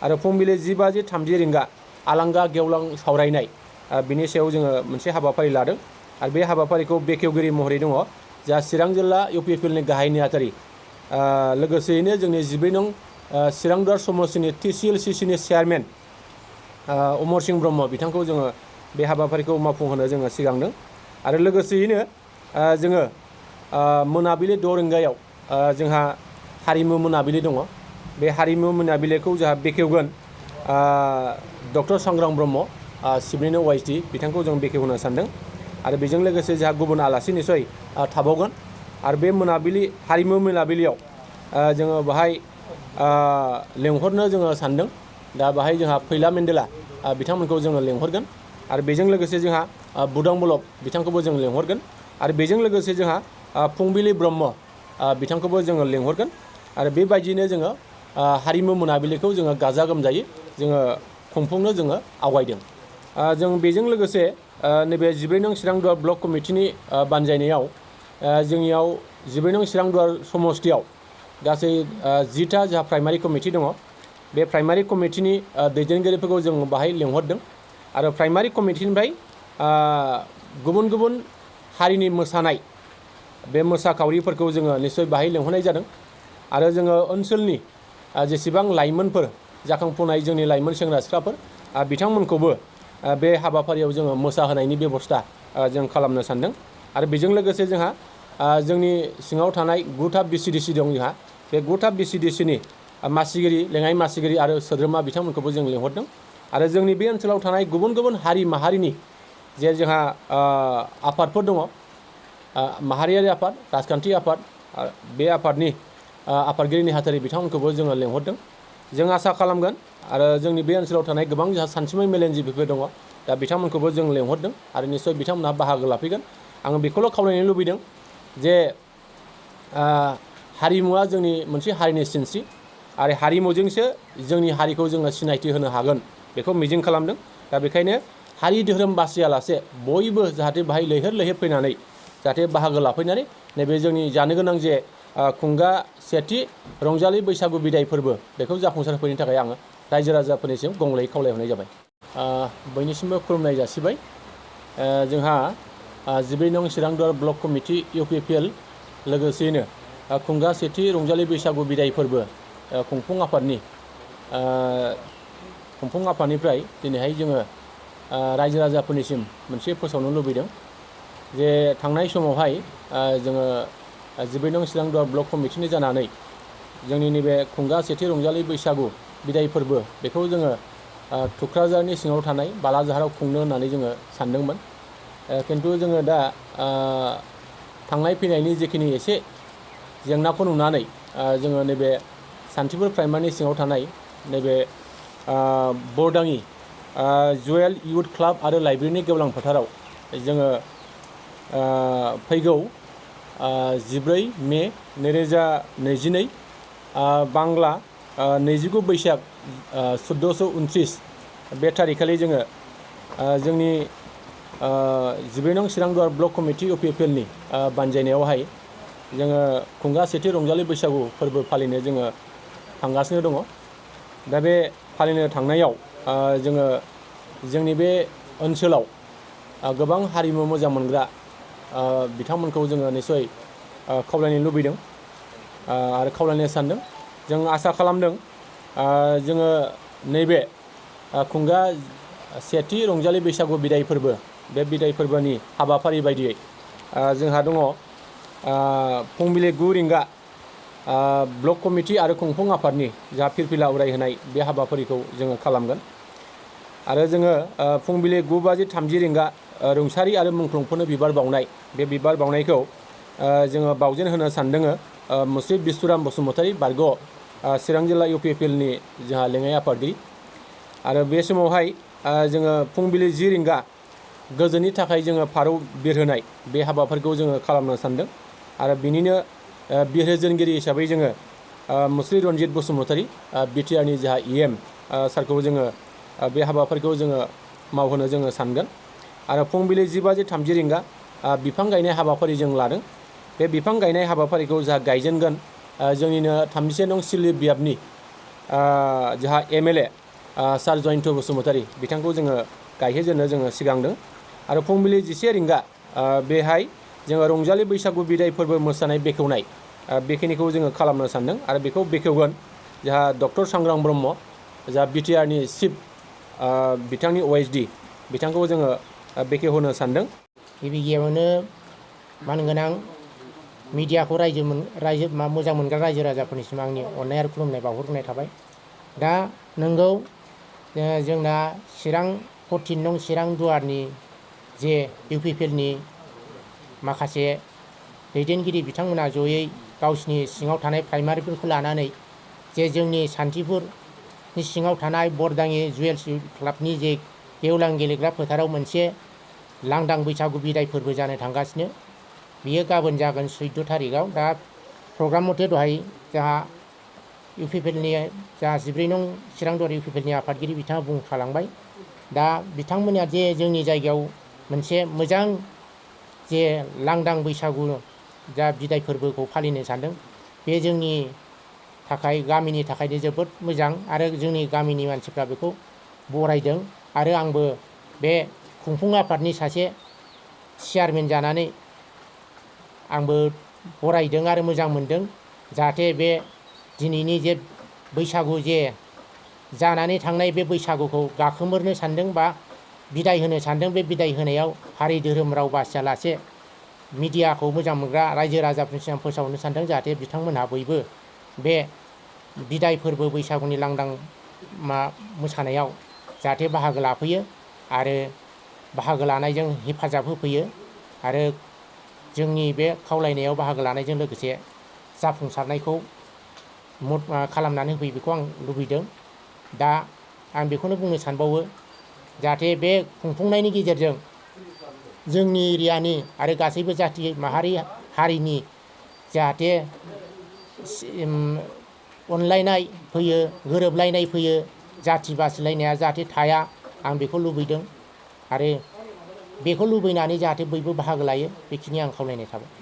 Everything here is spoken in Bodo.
आरो फुंबिलि 10:30 रिंगा आलांगा गेवलां सावरायनाय बिनि सायाव जोङो मोनसे हाबाफारि लादों आरो बे हाबाफारिखौ बेखेवगिरि महरै दङ जा चिरां जिल्ला इउपिपिएलनि गाहाय नेहाथारि लोगोसेयैनो जोंनि 12 नं चिरांदुवार समस्तिनि TCLCCनि चेयारमेन अमर सिंह ब्रह्म बिथांखौ जोङो बे हाबाफारिखौ मावफुंहोनो जोङो सिगांदों आरो लोगोसेयैनो जोङो मोनाबिलि 6 रिंगायाव जोंहा हारिमु मोनाबिलि दङ बे हारिमु मोनाबिलिखौ जोंहा बेखेवगोन डक्टर सांग्रां ब्रह्म सिबनिनो OISD बिथांखौ जों बेखेवहोनो सानदों आरो बेजों लोगोसे जोंहा गुबुन आलासि निसय थाबावगोन आरो बे मोनाबिलि हारिमु मोनाबिलियाव जोङो बाहाय लेंहरनो जोङो सानदों दा बाहाय जोंहा फैला मेन्देला बिथांमोनखौ जोङो लेंहरगोन आरो बेजों लोगोसे जोंहा बुदां बलब बिथांखौबो जों लेंहरगोन आरो बेजों लोगोसे जोंहा फुंबिलि ब्रह्म बिथांखौबो जोङो लेंहरगोन आरो बेबायदिनो जोङो हारिमु मोनाबिलिखौ जोङो गाजा गोमजायै जोङो खुंफुंनो जोङो आवगायदों जों बेजों लोगोसे नैबे 12 नं चिरांदुवार ब्लक कमिटिनि बानजायनायाव जोंनियाव 12 नं चिरांदुवार समस्तियाव गासै 10टा जोंहा प्राइमारि कमिटि दङ बे प्राइमारि कमिटिनि दैदेनगिरिफोरखौ जों बाहाय लेंहरदों आरो प्राइमारि कमिटिनिफ्राय गुबुन गुबुन हारिनि मोसानाय बे मोसाखावरिफोरखौ जोङो निश्चय बाहाय लेंहरनाय जादों आरो जोङो ओनसोलनि जेसेबां लाइमोनफोर जाखांफुनाय जोंनि लाइमोन सेंग्रा सिख्लाफोर बिथांमोनखौबो बे हाबाफारियाव जोङो मोसाहोनायनि बेबस्था जों खालामनो सानदों आरो बेजों लोगोसे जोंहा जोंनि सिङाव थानाय 9था BCDC दं जोंहा बे 9था BCDCनि मासिगिरि लेङाइ मासिगिरि आरो सोद्रोमा बिथांमोनखौबो जों लेंहरदों आरो जोंनि बे ओनसोलाव थानाय गुबुन गुबुन हारि माहारिनि जे जोंहा आफादफोर दङ माहारियारि आफाद राजखान्थि आफाद बे आफादनि आफादगिरि नेहाथारि बिथांमोनखौबो जोङो लेंहरदों जों आसा खालामगोन आरो जोंनि बे ओनसोलाव थानाय गोबां जोंहा सानसुमै मेलेमजिबिफोर दङ दा बिथांमोनखौबो जों लेंहरदों आरो निश्चय बिथांमोनहा बाहागो लाफैगोन आङो बेखौल' खावलायनो लुबैदों जे हारिमुवा जोंनि मोनसे हारिनि सिनस्रि आरो हारिमुजोंसो जोंनि हारिखौ जोङो सिनायथि होनो हागोन बेखौ मिजिं खालामदों दा बेखायनो हारि धोरोम बासियालासे बयबो जाहाथे बाहाय लैहोर लैहोर फैनानै जाहाथे बाहागो लाफैनानै नैबे जोंनि जानो गोनां जे खुंगा सेथि रंजालि बैसागु बिदाय फोरबो बेखौ जाफुंसार होफैनो थाखाय आङो रायजो राजाफोरनिसिम गंलैयै खावलायहरनाय जाबाय बयनिसिमबो खुलुमनाय जासिबाय जोंहा 12 नं चिरांदुवार ब्लक कमिटि इउपिपिएल लोगोसेयैनो खुंगा सेथि रंजालि बैसागु बिदाय फोरबो खुंफुं आफादनिफ्राय दिनैहाय जोङो रायजो राजाफोरनिसिम मोनसे फोसावनो लुबैदों जे थांनाय समावहाय जोङो 12 नं चिरांदुवार ब्लक कमिटिनि जानानै जोंनि नैबे खुंगा सेथि रंजालि बैसागु बिदाय फोरबो बेखौ जोङो थुक्राझारनि सिङाव थानाय बालाजाहाराव खुंनो होननानै जोङो सानदोंमोन किन्तु जोङो दा थांनाय फैनायनि जेखिनि एसे जेंनाखौ नुनानै जोङो नैबे सान्थिपुर प्राइमारिनि सिङाव थानाय नैबे बरदाङि जुवेल इयुथ क्लाब आरो लाइब्रेरिनि गेवलां फोथाराव जोङो फैगौ 14 मे 2022 बांला 29 बैसाग 1429 बे थारिखखालि जोङो जोंनि 12 नं चिरांदुवार ब्लक कमिटि इउपिपिएलनि बानजायनायावहाय जोङो खुंगा सेथि रंजालि बैसागु फोरबो फालिनो जोङो थांगासिनो दङ दा बे फालिनो थांनायाव जोङो जोंनि बे ओनसोलाव गोबां हारिमु मोजां मोनग्रा बिथांमोनखौ जोङो निश्चय खावलायनो लुबैदों आरो खावलायनो सानदों जों आसा खालामदों जोङो नैबे खुंगा सेथि रंजालि बैसागु बिदाय फोरबो बे बिदाय फोरबोनि हाबाफारि बायदियै जोंहा दङ फुंबिलि 9 रिंगा ब्लक कमिटि आरो खुंफुं आफादनि जा फिरफिला उरायहोनाय बे हाबाफारिखौ जोङो खालामगोन आरो जोङो फुंबिलि 9:30 रिंगा रुंसारि आरो मुंख्लंफोरनो बिबार बावनाय बे बिबार बावनायखौ जोङो बावजेन होनो सानदों मुस्रि बिस्वराम बसुमतारी बारग' चिरां जिल्ला इउपिपिएलनि जोंहा लेङाइ आफादगिरि आरो बे समावहाय जोङो फुंबिलि 10 रिंगा गोजोननि थाखाय जोङो फारौ बिरहोनाय बे हाबाफारिखौ जोङो खालामनो सानदों आरो बिनिनो बिरहोजेनगिरि हिसाबै जोङो मुस्रि रन्जित बसुमतारी बिटिआरनि जोंहा EM सारखौ जोङो बे हाबाफारिखौ जोङो मावहोनो जोङो सानगोन आरो फुंबिलि 10:30 रिंगा बिफां गायनाय हाबाफारि जों लादों बे बिफां गायनाय हाबाफारिखौ जा गायजेनगोन जोंनिनो 31 नं सिलि बियाबनि जोंहा MLA सार जयन्त बसुमतारी बिथांखौ जोङो गायहोजेननो जोङो सिगांदों आरो फुंबिलि 11 रिंगा बेहाय जोङो रंजालि बैसागु बिदाय फोरबो मोसानाय बेखेवनाय बेखिनिखौ जोङो खालामनो सानदों आरो बेखौ बेखेवगोन जोंहा डक्टर सांग्रां ब्रह्म जा BTRनि चिफ बिथांनि OSD बिथांखौ जोङो बेखेवहोनो सानदों। गिबियावनो मान गोनां मिडियाखौ रायजो मोजां मोनग्रा रायजो राजाफोरनिसिम आंनि अननाय आरो खुलुमनाय बावहरग्रोनाय थाबाय। दा नोंगौ जोंना चिरां 14 नं चिरां दुवारनि जे UPPLनि माखासे दैदेनगिरि बिथांमोना जयै गावसिनि सिङाव थानाय प्राइमारिफोरखौ लानानै जे जोंनि सान्थिफुरनि सिङाव थानाय बरदाङि जुवेल्स क्लाबनि जे गेवलां गेलेग्रा फोथाराव मोनसे लांदां बैसागु बिदाय फोरबो जानो थांगासिनो। बियो गाबोन जागोन 14 थारिखआव। दा प्रग्राम मथे दहाय जोंहा UPPLनि जा 14 नं चिरां दुवार UPPLनि आफादगिरि बिथाङा बुंखालांबाय। दा बिथांमोना जे जोंनि जायगायाव मोनसे मोजां जे लांदां बैसागु जा बिदाय फोरबोखौ फालिनो सानदों बे जोंनि थाखाय गामिनि थाखायनो जोबोद मोजां आरो जोंनि गामिनि मानसिफ्रा बेखौ बरायदों आरो आंबो बे खुंफुं आफादनि सासे चेयारमेन जानानै आंबो बरायदों आरो मोजां मोनदों। जाहाथे बे दिनैनि जे बैसागु जे जानानै थांनाय बे बैसागुखौ गाखोमोरनो सानदों बा बिदाय होनो सानदों। बे बिदाय होनायाव हारि धोरोम राव बासियालासे मिडियाखौ मोजां मोनग्रा रायजो राजाफोरनि सिगां फोसावनो सानदों। जाहाथे बिथांमोनहा बयबो बे बिदाय फोरबो बैसागुनि लांदां मोसानायाव जाहाथे बाहागो लाफैयो आरो बाहागो लानायजों हेफाजाब होफैयो आरो जोंनि बे खावलायनायाव बाहागो लानायजों लोगोसे जाफुंसारनायखौ खालामनानै होफैयो बेखौ आं लुबैदों। दा आं बेखौनो बुंनो सानबावो जाहाथे बे खुंफुंनायनि गेजेरजों जोंनि एरियानि आरो गासैबो जाथि माहारि हारिनि जाहाथे अनलायनाय फैयो, गोरोबलायनाय फैयो, जाथि बासिलायनाया जाहाथे थाया आं बेखौ लुबैदों आरो बेखौ लुबैनानै जाहाथे बयबो बाहागो लायो बेखिनि आं खावलायनाय थाबाय।